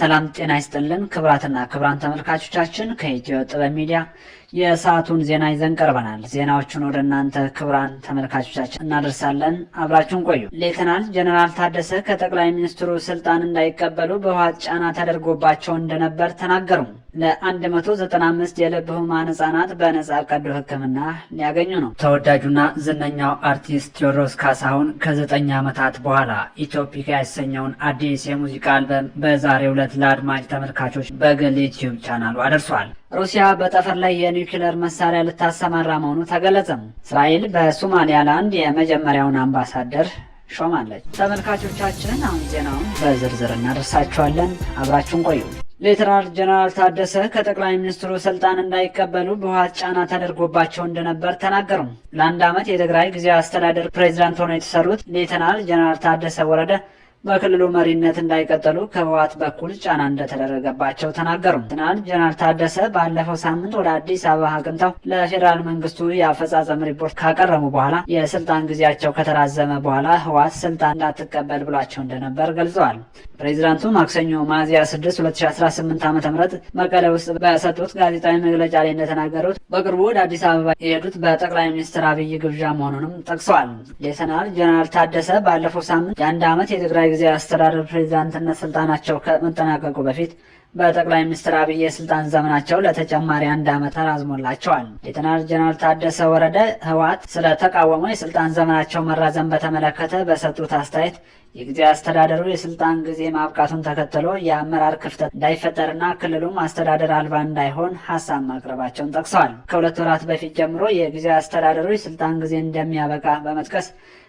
ሰላም ጤና ይስጥልን ክቡራትና ክቡራን ተመልካቾቻችን፣ ከኢትዮ ጥበብ ሚዲያ የሰዓቱን ዜና ይዘን ቀርበናል። ዜናዎቹን ወደ እናንተ ክቡራን ተመልካቾቻችን እናደርሳለን። አብራችሁን ቆዩ። ሌተናል ጀነራል ታደሰ ከጠቅላይ ሚኒስትሩ ስልጣን እንዳይቀበሉ በህወሓት ጫና ተደርጎባቸው እንደነበር ተናገሩ። ለ195 የልብ ህሙማን ህጻናት በነጻ ቀዶ ሕክምና ሊያገኙ ነው። ተወዳጁና ዝነኛው አርቲስት ቴዎድሮስ ካሳሁን ከ9 ዓመታት በኋላ ኢትዮፒካ የተሰኘውን አዲስ የሙዚቃ አልበም በዛሬው ዕለት ለአድማጭ ተመልካቾች በግል ዩቲዩብ ቻናሉ አደርሷል። ሩሲያ በጠፈር ላይ የኒውክሌር መሳሪያ ልታሰማራ መሆኑ ተገለጸ። እስራኤል በሶማሊላንድ የመጀመሪያውን አምባሳደር ሾማለች። ተመልካቾቻችን፣ አሁን ዜናውን በዝርዝር እናደርሳችኋለን። አብራችሁን ቆዩ። ሌተናል ጀነራል ታደሰ ከጠቅላይ ሚኒስትሩ ስልጣን እንዳይቀበሉ በህወሓት ጫና ተደርጎባቸው እንደነበር ተናገሩ። ለአንድ ዓመት የትግራይ ጊዜያዊ አስተዳደር ፕሬዚዳንት ሆነው የተሰሩት ሌተናል ጀነራል ታደሰ ወረደ በክልሉ መሪነት እንዳይቀጥሉ ከህወሓት በኩል ጫና እንደተደረገባቸው ተናገሩ። ሌተናል ጀነራል ታደሰ ባለፈው ሳምንት ወደ አዲስ አበባ አቅንተው ለፌዴራል መንግስቱ የአፈጻጸም ሪፖርት ካቀረቡ በኋላ፣ የስልጣን ጊዜያቸው ከተራዘመ በኋላ ህወሓት ስልጣን እንዳትቀበል ብሏቸው እንደነበር ገልጸዋል። ፕሬዚዳንቱ ማክሰኞ ሚያዝያ 6 2018 ዓ.ም መቀለ ውስጥ በሰጡት ጋዜጣዊ መግለጫ ላይ እንደተናገሩት፣ በቅርቡ ወደ አዲስ አበባ የሄዱት በጠቅላይ ሚኒስትር አብይ ግብዣ መሆኑንም ጠቅሰዋል። ሌተናል ጀነራል ታደሰ ባለፈው ሳምንት የአንድ ዓመት የትግራይ ጊዜያዊ አስተዳደር ፕሬዚዳንትነት ስልጣናቸው ከመጠናቀቁ በፊት በጠቅላይ ሚኒስትር አብይ የስልጣን ዘመናቸው ለተጨማሪ አንድ ዓመት ተራዝሞላቸዋል። ሌተናል ጀነራል ታደሰ ወረደ ህወሓት ስለተቃወመው የስልጣን ዘመናቸው መራዘም በተመለከተ በሰጡት አስተያየት፣ የጊዜያዊ አስተዳደሩ የስልጣን ጊዜ ማብቃቱን ተከትሎ የአመራር ክፍተት እንዳይፈጠርና ክልሉም አስተዳደር አልባ እንዳይሆን ሀሳብ ማቅረባቸውን ጠቅሰዋል። ከ2 ወራት በፊት ጀምሮ የጊዜያዊ አስተዳደሩ የስልጣን ጊዜ እንደሚያበቃ በመጥቀስ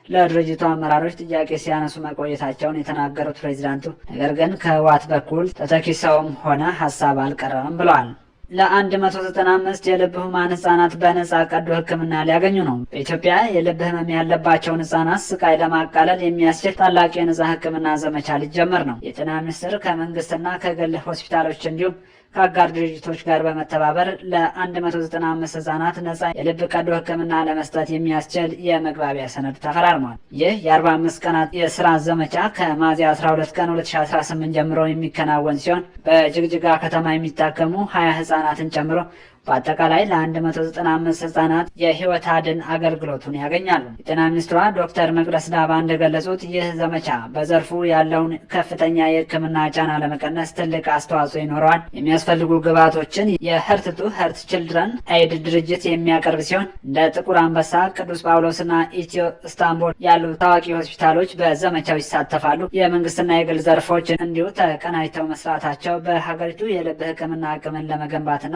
ለድርጅቱ አመራሮች ጥያቄ ሲያነሱ መቆየታቸውን የተናገሩት ፕሬዚዳንቱ፣ ነገር ግን ከህወሓት በኩል ተተኪ ሰውም ሆነ ሀሳብ አልቀረበም ብለዋል። ለ195 የልብ ህሙማን ህጻናት በነጻ ቀዶ ሕክምና ሊያገኙ ነው። በኢትዮጵያ የልብ ህመም ያለባቸውን ህጻናት ስቃይ ለማቃለል የሚያስችል ታላቅ የነጻ ሕክምና ዘመቻ ሊጀመር ነው። የጤና ሚኒስቴር ከመንግስትና ከግል ሆስፒታሎች እንዲሁም ከአጋር ድርጅቶች ጋር በመተባበር ለ195 ህጻናት ነጻ የልብ ቀዶ ሕክምና ለመስጠት የሚያስችል የመግባቢያ ሰነድ ተፈራርሟል። ይህ የ45 ቀናት የስራ ዘመቻ ከሚያዝያ 12 ቀን 2018 ጀምሮ የሚከናወን ሲሆን፣ በጅግጅጋ ከተማ የሚታከሙ 20 ህጻናትን ጨምሮ በአጠቃላይ ለ195 ህጻናት የህይወት አድን አገልግሎቱን ያገኛሉ። የጤና ሚኒስትሯ ዶክተር መቅደስ ዳባ እንደገለጹት፣ ይህ ዘመቻ በዘርፉ ያለውን ከፍተኛ የህክምና ጫና ለመቀነስ ትልቅ አስተዋጽኦ ይኖረዋል። የሚያስፈልጉ ግብዓቶችን የ Heart to Heart Children Aid ድርጅት የሚያቀርብ ሲሆን፣ እንደ ጥቁር አንበሳ፣ ቅዱስ ጳውሎስና ኢትዮ ኢስታንቡል ያሉ ታዋቂ ሆስፒታሎች በዘመቻው ይሳተፋሉ። የመንግስትና የግል ዘርፎች እንዲሁ ተቀናጅተው መስራታቸው በሀገሪቱ የልብ ህክምና አቅምን ለመገንባትና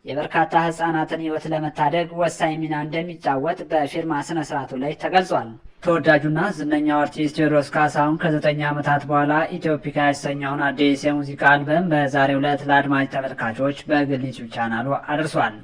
የበርካታ ህጻናትን ህይወት ለመታደግ ወሳኝ ሚና እንደሚጫወት በፊርማ ስነ ስርዓቱ ላይ ተገልጿል። ተወዳጁና ዝነኛው አርቲስት ቴዎድሮስ ካሳሁን ከ9 ዓመታት በኋላ ኢትዮፒካ የተሰኘውን አዲስ የሙዚቃ አልበም በዛሬው ዕለት ለአድማጭ ተመልካቾች በግል ዩቲዩብ ቻናሉ አድርሷል።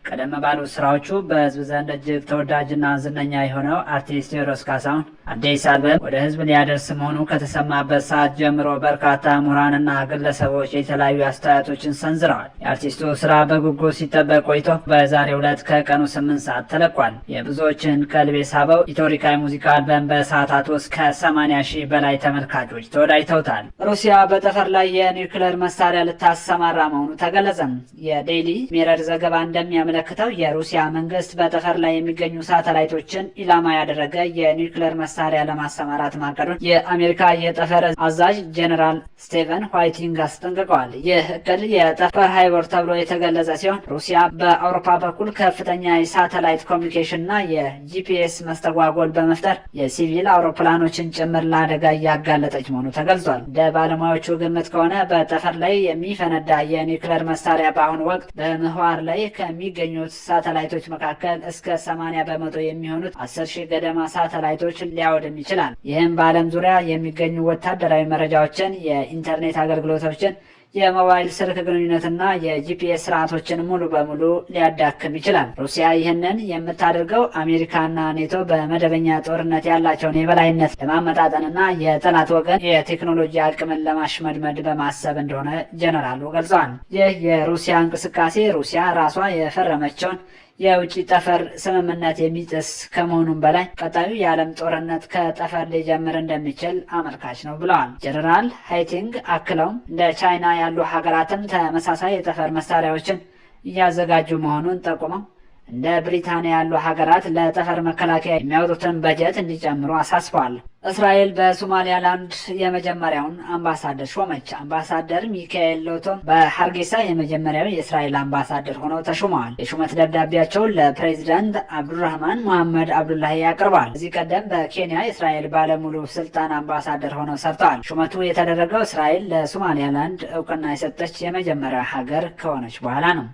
ቀደም ባሉት ስራዎቹ በህዝብ ዘንድ እጅግ ተወዳጅና ዝነኛ የሆነው አርቲስት ቴዎድሮስ ካሳሁን አዲስ አልበም ወደ ህዝብ ሊያደርስ መሆኑ ከተሰማበት ሰዓት ጀምሮ በርካታ ምሁራንና ግለሰቦች የተለያዩ አስተያየቶችን ሰንዝረዋል። የአርቲስቱ ስራ በጉጉት ሲጠበቅ ቆይቶ በዛሬው ዕለት ከቀኑ 8 ሰዓት ተለቋል። የብዙዎችን ቀልብ የሳበው ኢትዮሪካ የሙዚቃ አልበም በሰዓታት ውስጥ ከ80 ሺህ በላይ ተመልካቾች ተወዳጅተውታል። ሩሲያ በጠፈር ላይ የኒውክሌር መሳሪያ ልታሰማራ መሆኑ ተገለጸ። የ Daily Mirror ዘገባ እንደሚያመለክተው፣ የሩሲያ መንግስት በጠፈር ላይ የሚገኙ ሳተላይቶችን ኢላማ ያደረገ የኒውክሌር መሳሪያ ለማሰማራት ማቀዱን የአሜሪካ የጠፈር አዛዥ ጄኔራል ስቴቨን ዋይቲንግ አስጠንቅቀዋል። ይህ እቅድ የጠፈር hybrid ተብሎ የተገለጸ ሲሆን፣ ሩሲያ በአውሮፓ በኩል ከፍተኛ የሳተላይት communication እና የ GPS መስተጓጎል በመፍጠር የሲቪል አውሮፕላኖችን ጭምር ለአደጋ እያጋለጠች መሆኑ ተገልጿል። እንደ ባለሙያዎቹ ግምት ከሆነ፣ በጠፈር ላይ የሚፈነዳ የኒውክሌር መሳሪያ በአሁኑ ወቅት በምህዋር ላይ ከሚገኙት ሳተላይቶች መካከል እስከ 80% የሚሆኑት 10,000 ገደማ ሳተላይቶች ሊያወድም ይችላል። ይህም በዓለም ዙሪያ የሚገኙ ወታደራዊ መረጃዎችን፣ የኢንተርኔት አገልግሎቶችን፣ የሞባይል ስልክ ግንኙነትና የ GPS ስርዓቶችን ሙሉ በሙሉ ሊያዳክም ይችላል። ሩሲያ ይህንን የምታደርገው አሜሪካና ኔቶ በመደበኛ ጦርነት ያላቸውን የበላይነት ለማመጣጠንና የጠላት ወገን የቴክኖሎጂ አቅምን ለማሽመድመድ በማሰብ እንደሆነ ጀነራሉ ገልጸዋል። ይህ የሩሲያ እንቅስቃሴ ሩሲያ ራሷ የፈረመችውን የውጭ ጠፈር ስምምነት የሚጥስ ከመሆኑም በላይ ቀጣዩ የዓለም ጦርነት ከጠፈር ሊጀምር እንደሚችል አመልካች ነው ብለዋል። ጀነራል ሃይቲንግ አክለውም እንደ ቻይና ያሉ ሀገራትም ተመሳሳይ የጠፈር መሳሪያዎችን እያዘጋጁ መሆኑን ጠቁመው እንደ ብሪታንያ ያሉ ሀገራት ለጠፈር መከላከያ የሚያወጡትን በጀት እንዲጨምሩ አሳስበዋል። እስራኤል በሶማሊላንድ የመጀመሪያውን አምባሳደር ሾመች። አምባሳደር ሚካኤል ሎቶን በሀርጌሳ የመጀመሪያው የእስራኤል አምባሳደር ሆነው ተሾመዋል። የሹመት ደብዳቤያቸውን ለፕሬዚዳንት አብዱራህማን ሙሐመድ አብዱላሂ አቅርበዋል። ከዚህ ቀደም በኬንያ የእስራኤል ባለሙሉ ስልጣን አምባሳደር ሆነው ሰርተዋል። ሹመቱ የተደረገው እስራኤል ለሶማሊላንድ እውቅና የሰጠች የመጀመሪያ ሀገር ከሆነች በኋላ ነው።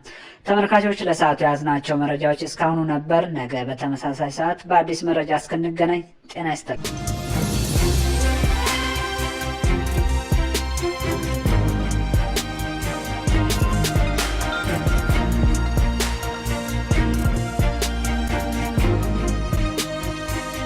ተመልካቾች፣ ለሰዓቱ የያዝናቸው መረጃዎች እስካሁኑ ነበር። ነገ በተመሳሳይ ሰዓት በአዲስ መረጃ እስክንገናኝ ጤና ይስጥልኝ።